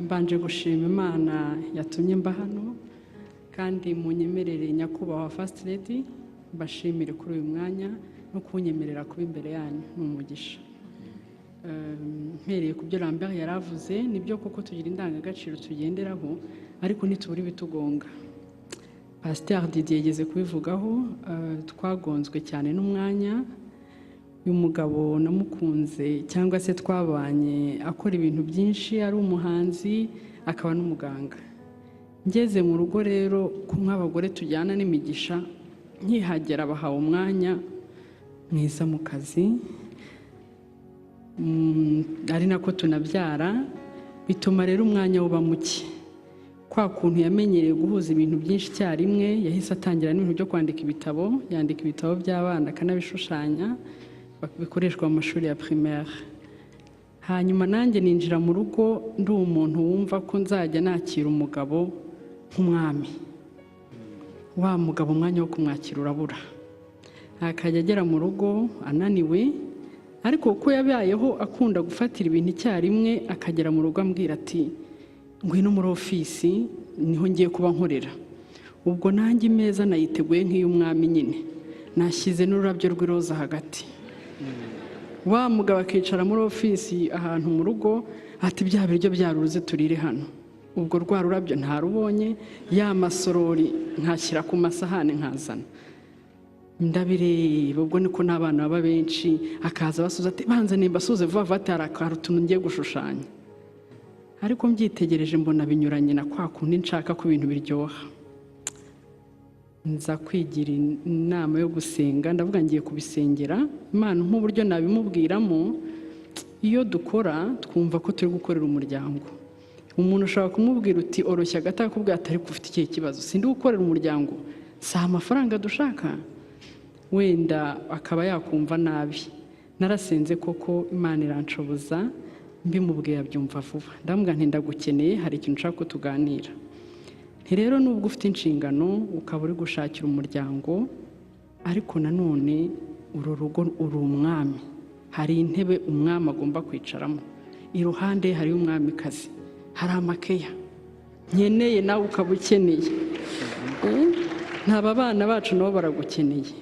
Mbanje gushima Imana yatumye mba hano, kandi munyemerere, nyakubahwa First Lady, mbashimire kuri uyu mwanya no kunyemerera kuba imbere yanyu, ni umugisha. Mpereye ku byo Lambert yari avuze, nibyo koko tugira indangagaciro tugenderaho, ariko ntitubura ibitugonga. Pasiteri Didier yigeze kubivugaho, twagonzwe cyane n'umwanya. Uyu mugabo namukunze, cyangwa se twabanye, akora ibintu byinshi, ari umuhanzi akaba n'umuganga. Ngeze mu rugo rero, kumwe abagore tujyana n'imigisha, nkihagera bahawe umwanya mwiza mu kazi, ari nako tunabyara, bituma rero umwanya uba muke. Kwa kuntu yamenyereye guhuza ibintu byinshi icyarimwe, yahise atangira n'ibintu byo kwandika ibitabo. Yandika ibitabo by'abana, akanabishushanya, bikoreshwa mu mashuri ya primaire. Hanyuma nanjye ninjira mu rugo ndi umuntu wumva ko nzajya nakira umugabo nk'umwami. Wa mugabo umwanya wo kumwakira urabura, akajya agera mu rugo ananiwe. Ariko kuko yabayeho akunda gufatira ibintu icyarimwe, akagera mu rugo ambwira ati: "Ngwino muri ofisi, niho ngiye kuba nkorera." Ubwo nanjye imeza nayiteguye nk'iy'umwami nyine, nashyize n'ururabyo rw'iroza hagati. Wa mugabo akicara muri ofisi ahantu mu rugo, ati: "Bya biryo byaruze, turire hano." Ubwo rwa rurabyo ntarubonye, ya masorori nkashyira ku masahani nkazana, ndabireba. Ubwo niko n'abana baba benshi, akaza basuza ati: "Banza nimba asuze vuba vuba," ati: "Hari utuntu ngiye gushushanya." Ariko mbyitegereje mbona binyuranye na kwa kundi nshaka ko ibintu biryoha. Nza kwigira inama yo gusenga, ndavuga ngiye kubisengera Imana nk'uburyo nabimubwiramo. Iyo dukora twumva ko turi gukorera umuryango. Umuntu ushobora kumubwira uti: "Oroshya agati," akakubwira ati: "Ariko ufite ikihe kibazo? Sindi gukorera umuryango? Si amafaranga dushaka?" Wenda akaba yakumva nabi. Narasenze koko, Imana iranshoboza, mbimubwiye abyumva vuba. Ndamubwira nti: "Ndagukeneye, hari ikintu ushaka ko tuganira." Nti: "Rero nubwo ufite inshingano, ukaba uri gushakira umuryango, ariko nanone uru rugo uri umwami. Hari intebe umwami agomba kwicaramo, iruhande hariyo umwamikazi, hari amakeya nkeneye, nawe ukaba ukeneye. Ntaba abana bacu nabo baragukeneye.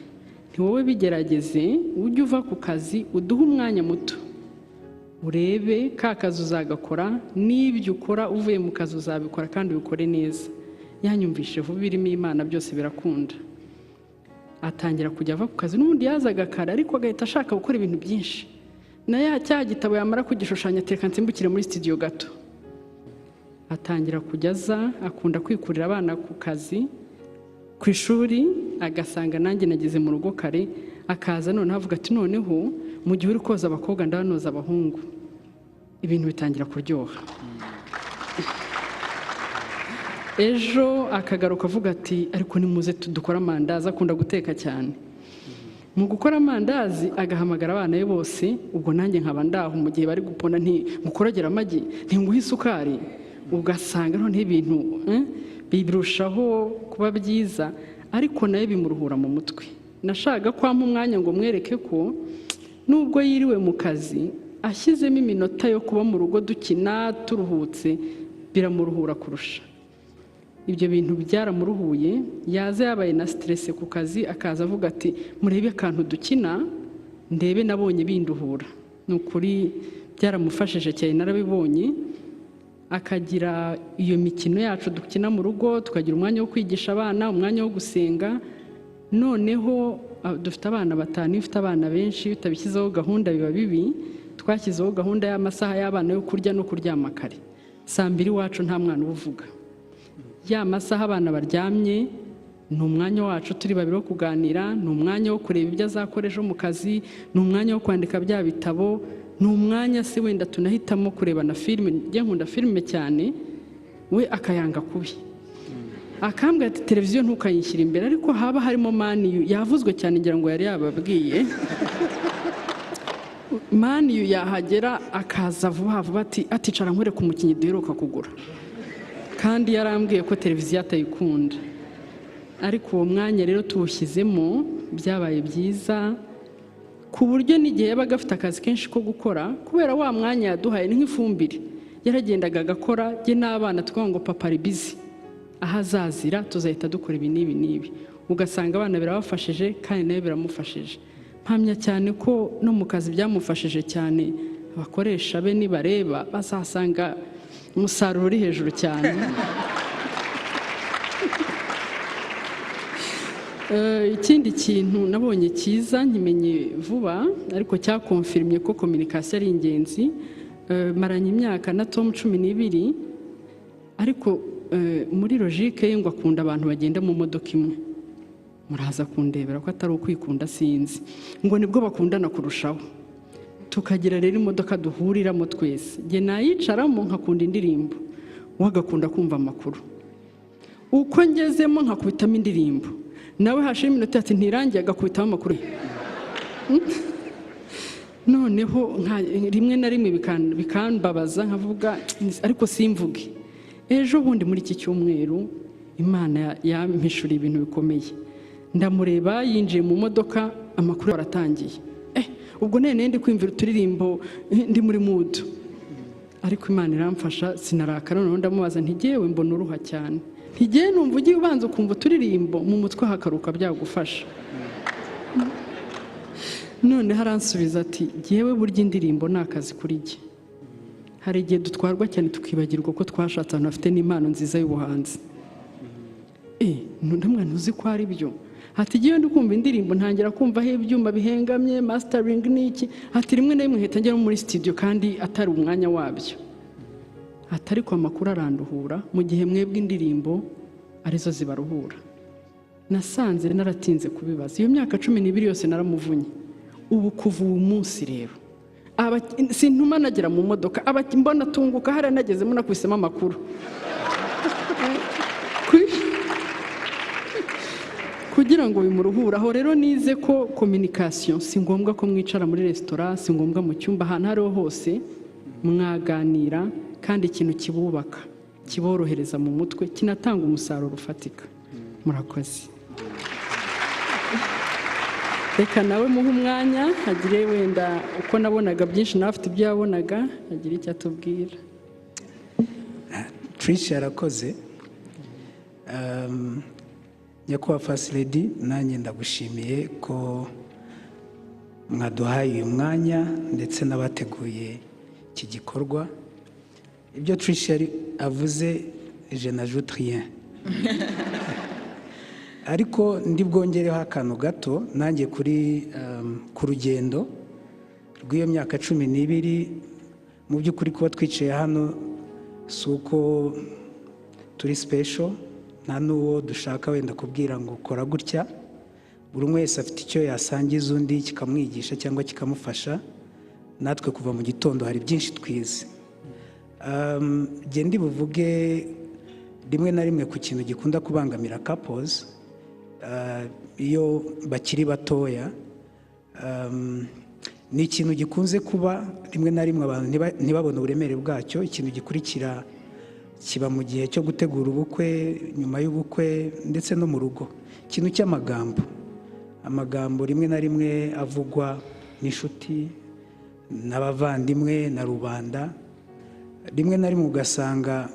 Ni wowe bigerageze, ujye uva ku kazi uduhe umwanya muto, urebe ka kazi uzagakora, n'ibyo ukora uvuye mu kazi uzabikora kandi ubikore neza." Yanyumvishe vuba, irimo Imana byose birakunda. Atangira kujya ava ku kazi. N'ubundi yazaga kare, ariko agahita ashaka gukora ibintu byinshi. Na ya cya gitabo yamara kugishushanya, "Tereka nsimbukire muri studio gato." Atangira kujya aza, akunda kwikurira abana ku kazi, ku ishuri, agasanga nanjye nageze mu rugo kare. Akaza noneho avuga ati: "Noneho mu gihe uri koza abakobwa, ndabanoza abahungu." Ibintu bitangira kuryoha. Ejo akagaruka avuga ati: "Ariko nimuze dukore amandazi." Akunda guteka cyane. Mu gukora amandazi agahamagara abana be bose, ubwo nanjye nkaba ndaho mu gihe bari gupona, nti: "Ngukorogera amagi?" Nti: "Nguhe isukari?" Ugasanga noneho ibintu birushaho kuba byiza, ariko nawe bimuruhura mu mutwe. Nashakaga ko ampa umwanya ngo mwereke ko nubwo yiriwe mu kazi, ashyizemo iminota yo kuba mu rugo dukina turuhutse, biramuruhura kurusha. Ibyo bintu byaramuruhuye. Yaza yabaye na stress ku kazi, akaza avuga ati: "Murebe akantu dukina, ndebe nabonye binduhura." Ni ukuri byaramufashije cyane, narabibonye. Akagira iyo mikino yacu dukina mu rugo, tukagira umwanya wo kwigisha abana, umwanya wo gusenga. Noneho dufite abana batanu. Iyo ufite abana benshi utabishyizeho gahunda biba bibi. Twashyizeho gahunda y'amasaha y'abana yo kurya no kuryama kare. Saa 2 iwacu nta mwana uba uvuga. Ya masaha abana baryamye ni umwanya wacu turi babiri wo kuganira, ni umwanya wo kureba ibyo azakora ejo mu kazi, ni umwanya wo kwandika bya bitabo, ni umwanya se wenda tunahitamo kureba na filime. Njye nkunda filime cyane, we akayanga kubi, akambwira ati: "Televiziyo ntukayishyire imbere." Ariko haba harimo Man U, yavuzwe cyane, ngira ngo yari yababwiye Man U, yahagera akaza vuba vuba ati: "Aticara nkwereke umukinnyi duheruka kugura." Kandi yarambwiye ko televiziyo atayikunda. Ariko uwo mwanya rero tuwushyizemo, byabaye byiza, ku buryo n'igihe yabaga afite akazi kenshi ko gukora, kubera wa mwanya yaduhaye, ni nk'ifumbire. Yaragendaga agakora, jye n'abana tukavuga ngo papa ari busy, aho azazira tuzahita dukora ibi n'ibi n'ibi. Ugasanga abana birabafashije kandi nawe biramufashije. Mpamya cyane ko no mu kazi byamufashije cyane. Abakoresha be nibareba bazasanga umusaruro uri hejuru cyane. Ikindi kintu nabonye cyiza, nkimenye vuba ariko cyakonfirimye ko communication ari ingenzi. Maranye imyaka na Tom 12, ariko muri logique ye ngo akunda abantu bagenda mu modoka imwe. Muraza kundebera ko atari ukwikunda, sinzi, ngo nibwo bakundana kurushaho. Tukagira rero imodoka duhuriramo twese, njye nayicaramo nkakunda indirimbo, we agakunda kumva amakuru. Uko ngezemo nkakubitamo indirimbo, nawe hashira iminota ati ntirangiye, agakubitamo amakuru. Noneho rimwe na rimwe bikambabaza, nkavuga ariko simvuge. Ejo bundi muri iki cyumweru Imana yampishuriye ibintu bikomeye. Ndamureba yinjiye mu modoka, amakuru aratangiye. Ubwo none ndi kwimvira uturirimbo, ndi muri mood, ariko Imana iramfasha sinarakara. Noneho ndamubaza nti jyewe mbona uruha cyane, ntigiye numva ugiye ubanza ukumva uturirimbo mu mutwe hakaruka byagufasha. Noneho aransubiza ati jyewe burya indirimbo ni akazi kuri jye. Hari igihe dutwarwa cyane tukibagirwa ko twashatse ahantu hafite n'impano nziza y'ubuhanzi. Ndamwana ntuzi ko ari byo. Ati igihe ndi kumva indirimbo ntangira kumva aho ibyuma bihengamye, mastering n'iki. Ati rimwe na rimwe nkahita njya no muri studio kandi atari umwanya wabyo. Ati ariko amakuru aranduhura, mu gihe mwebwe indirimbo arizo zibaruhura. Nasanze naratinze kubibaza. Iyo myaka 12 yose naramuvunye. Ubu kuva uwo munsi rero sintuma nagera mu modoka, mbona atunguka hariya nagezemo nakubisemo amakuru kugira ngo bimuruhure. Aho rero nize ko communication si ngombwa ko mwicara muri resitora, si ngombwa mu cyumba, ahantu aho ariho hose mwaganira, kandi ikintu kibubaka, kiborohereza mu mutwe, kinatanga umusaruro ufatika. Murakoze. Reka nawe muhe umwanya agire wenda uko nabonaga byinshi, nawe afite ibyo yabonaga, agire icyo atubwira. Tricia yarakoze. Nyakubahwa First Lady, nanjye ndagushimiye ko mwaduhaye uyu mwanya ndetse n'abateguye iki gikorwa. Ibyo Tricia yari avuze, je n'ajoute rien, ariko ndi bwongereho akantu gato nanjye kuri ku rugendo rw'iyo myaka 12. Mu by'ukuri kuba twicaye hano si uko turi special, nta n'uwo dushaka wenda kubwira ngo kora gutya. Buri umwe wese afite icyo yasangiza undi kikamwigisha cyangwa kikamufasha. Natwe kuva mu gitondo hari byinshi twize. Jye ndi buvuge rimwe na rimwe ku kintu gikunda kubangamira couples iyo bakiri batoya. Ni ikintu gikunze kuba rimwe na rimwe abantu ntibabone uburemere bwacyo. Ikintu gikurikira kiba mu gihe cyo gutegura ubukwe, nyuma y'ubukwe, ndetse no mu rugo, ikintu cy'amagambo. Amagambo rimwe na rimwe avugwa n'inshuti n'abavandimwe na rubanda, rimwe na rimwe ugasanga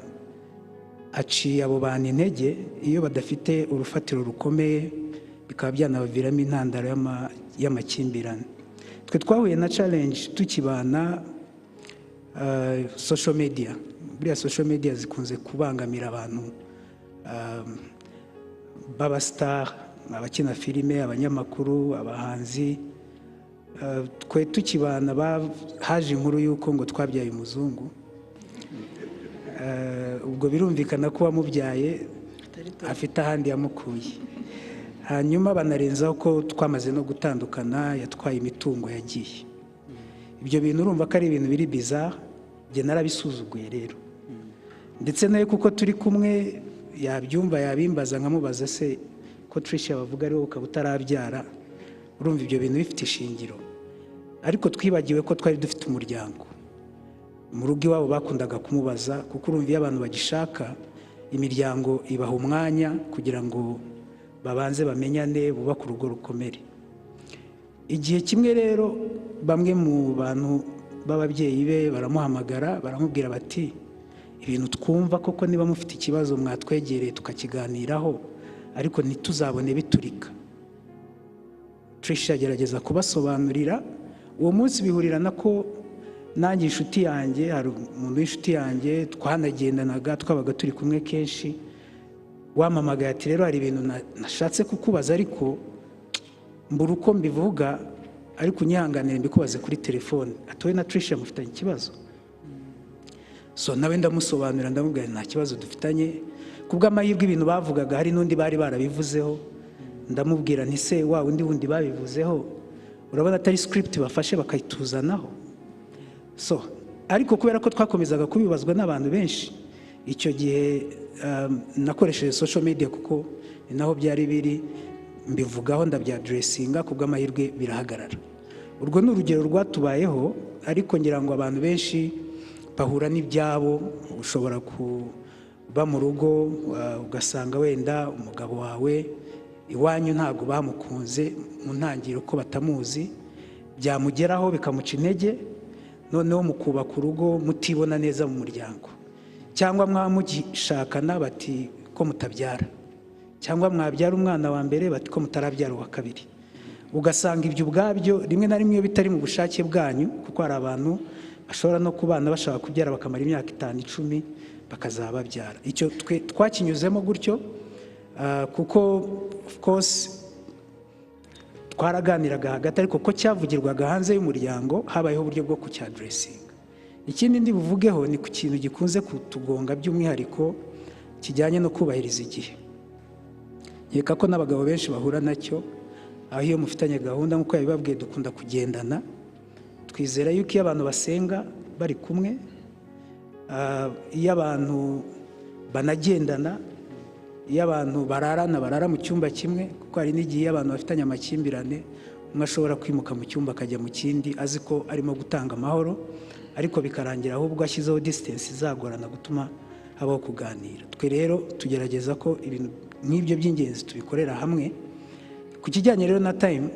aciye abo bantu intege iyo badafite urufatiro rukomeye, bikaba byanabaviramo intandaro y'amakimbirane. Twe twahuye na challenge tukibana, social media. Buriya social media zikunze kubangamira abantu b'abasitari, abakina filime, abanyamakuru, abahanzi. Twe tukibana haje inkuru y'uko ngo twabyaye umuzungu. Ubwo birumvikana ko uwamubyaye afite ahandi yamukuye. Hanyuma banarenzaho ko twamaze no gutandukana, yatwaye imitungo, yagiye. Ibyo bintu urumva ko ari ibintu biri bizarre. Njye narabisuzuguye rero, ndetse nawe kuko turi kumwe yabyumva, yabimbaza, nkamubaza: se ko Tricia bavuga ari wowe ukaba utarabyara, urumva ibyo bintu bifite ishingiro? Ariko twibagiwe ko twari dufite umuryango mu rugo iwabo, bakundaga kumubaza, kuko urumva iyo abantu bagishaka, imiryango ibaha umwanya kugira ngo babanze bamenyane, bubake urugo rukomere. Igihe kimwe rero bamwe mu bantu b'ababyeyi be baramuhamagara, baramubwira bati: "Ibintu twumva koko, niba mufite ikibazo mwatwegereye tukakiganiraho, ariko ntituzabone biturika." Tricia agerageza kubasobanurira. Uwo munsi bihurirana ko nanjye inshuti yanjye, hari umuntu w'inshuti yanjye twanagendanaga, twabaga turi kumwe kenshi, wampamagaye ati: "Rero hari ibintu nashatse kukubaza ariko mbura uko mbivuga, ariko unyihanganire mbikubaze kuri telefone." Ati: "Wowe na Tricia mufitanye ikibazo?" So nawe ndamusobanurira, ndamubwira nta kibazo dufitanye. Ku bw'amahirwe ibintu bavugaga hari n'undi bari barabivuzeho. Ndamubwira nti: "Se wa wundi wundi babivuzeho, urabona atari script bafashe bakayituzanaho?" So ariko kubera ko twakomezaga kubibazwa n'abantu benshi icyo gihe, nakoresheje social media kuko ni naho byari biri, mbivugaho, ndabyaddressinga, ku bw'amahirwe birahagarara. Urwo ni urugero rwatubayeho, ariko ngira ngo abantu benshi bahura n'ibyabo. Ushobora kuba mu rugo, ugasanga wenda umugabo wawe iwanyu ntabwo bamukunze mu ntangiriro, ko batamuzi, byamugeraho bikamuca intege, noneho mukubaka urugo mutibona neza mu muryango, cyangwa mwaba mugishakana bati ko mutabyara, cyangwa mwabyara umwana wa mbere bati ko mutarabyara uwa kabiri. Ugasanga ibyo ubwabyo rimwe na rimwe iyo bitari mu bushake bwanyu, kuko hari abantu bashobora no kubana bashaka kubyara bakamara imyaka 5, 10 bakazaba babyara. Icyo twe twakinyuzemo gutyo, kuko of course twaraganiraga hagati, ariko ko cyavugirwaga hanze y'umuryango, habayeho uburyo bwo kucyaddressinga. Ikindi ndi buvugeho ni ku kintu gikunze kutugonga by'umwihariko kijyanye no kubahiriza igihe. Nkeka ko n'abagabo benshi bahura nacyo, aho iyo mufitanye gahunda, nk'uko yabibabwiye, dukunda kugendana. Twizera yuko iyo abantu basenga bari kumwe, iyo abantu banagendana, iyo abantu bararana, barara mu cyumba kimwe, kuko hari n'igihe iyo abantu bafitanye amakimbirane umwe ashobora kwimuka mu cyumba akajya mu kindi azi ko arimo gutanga amahoro, ariko bikarangira ahubwo ashyizeho distance izagorana gutuma habaho kuganira. Twe rero tugerageza ko ibintu nk'ibyo by'ingenzi tubikorera hamwe. Ku kijyanye rero na time,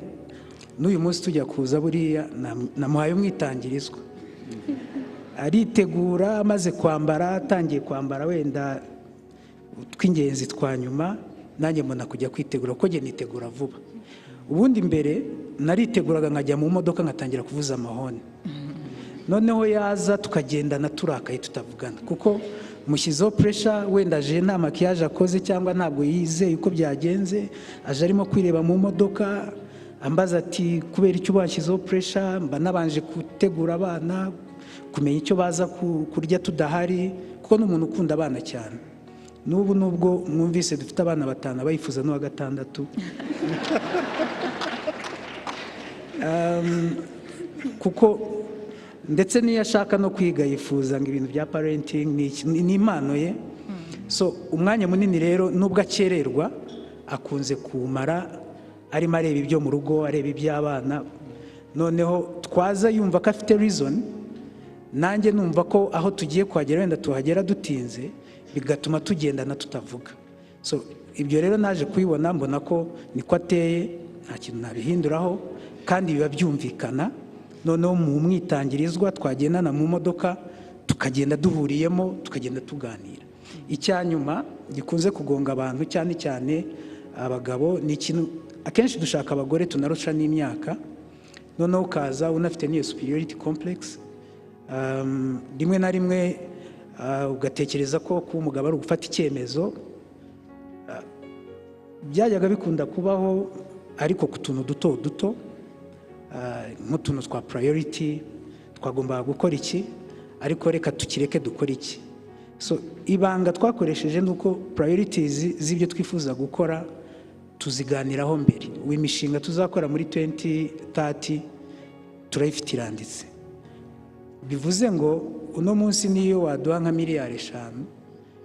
n'uyu munsi tujya kuza buriya namuhaye umwitangirizwa, aritegura, amaze kwambara, atangiye kwambara wenda tw'ingenzi twa nyuma, nanjye mbona kujya kwitegura, kuko njye nitegura vuba. Ubundi mbere nariteguraga nkajya mu modoka nkatangira kuvuza amahoni, noneho yaza tukagendana turakaye tutavugana, kuko mushyizeho pressure. Wenda aje nta maquillage akoze, cyangwa ntabwo yizeye uko byagenze, aje arimo kwireba mu modoka ambaza ati: "Kubera icyo bashyizeho pressure?" Mba nabanje gutegura abana, kumenya icyo baza kurya tudahari, kuko ni umuntu ukunda abana cyane. N'ubu nubwo mwumvise dufite abana batanu, aba yifuza n'uwa gatandatu, kuko ndetse n'iyo ashaka no kwiga yifuza ngo ibintu bya parenting ni impano ye. So umwanya munini rero, nubwo akererwa, akunze kumara arimo areba ibyo mu rugo, areba iby'abana, noneho twaza yumva ko afite reason, nanjye numva ko aho tugiye kuhagera wenda tuhagera dutinze, bigatuma tugendana tutavuga. So ibyo rero naje kubibona, mbona ko niko ateye, nta kintu nabihinduraho, kandi biba byumvikana. Noneho mu mwitangirizwa twagendana mu modoka tukagenda duhuriyemo, tukagenda tuganira. Icya nyuma gikunze kugonga abantu, cyane cyane abagabo, ni ikintu akenshi dushaka abagore tunarusha n'imyaka, noneho ukaza unafite n'iyo superiority complex. Rimwe na rimwe ugatekereza ko kuba umugabo ari ugufata icyemezo. Byajyaga bikunda kubaho, ariko ku tuntu duto duto, nk'utuntu twa priority, twagombaga gukora iki ariko reka tukireke dukore iki. So ibanga twakoresheje ni uko priorities z'ibyo twifuza gukora tuziganiraho mbere. Ubu imishinga tuzakora muri 2030 turayifite, iranditse. Bivuze ngo uno munsi niyo waduha nka miliyari 5,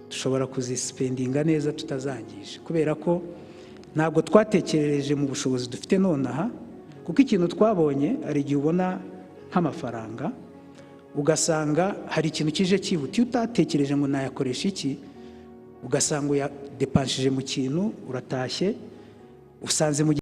dushobora kuzispendinga neza tutazangije, kubera ko ntabwo twatekerereje mu bushobozi dufite nonaha. Kuko ikintu twabonye, hari igihe ubona nk'amafaranga ugasanga hari ikintu kije cyihuta, iyo utatekereje ngo nayakoresha iki, ugasanga uyadepanshije mu kintu, uratashye usanze mu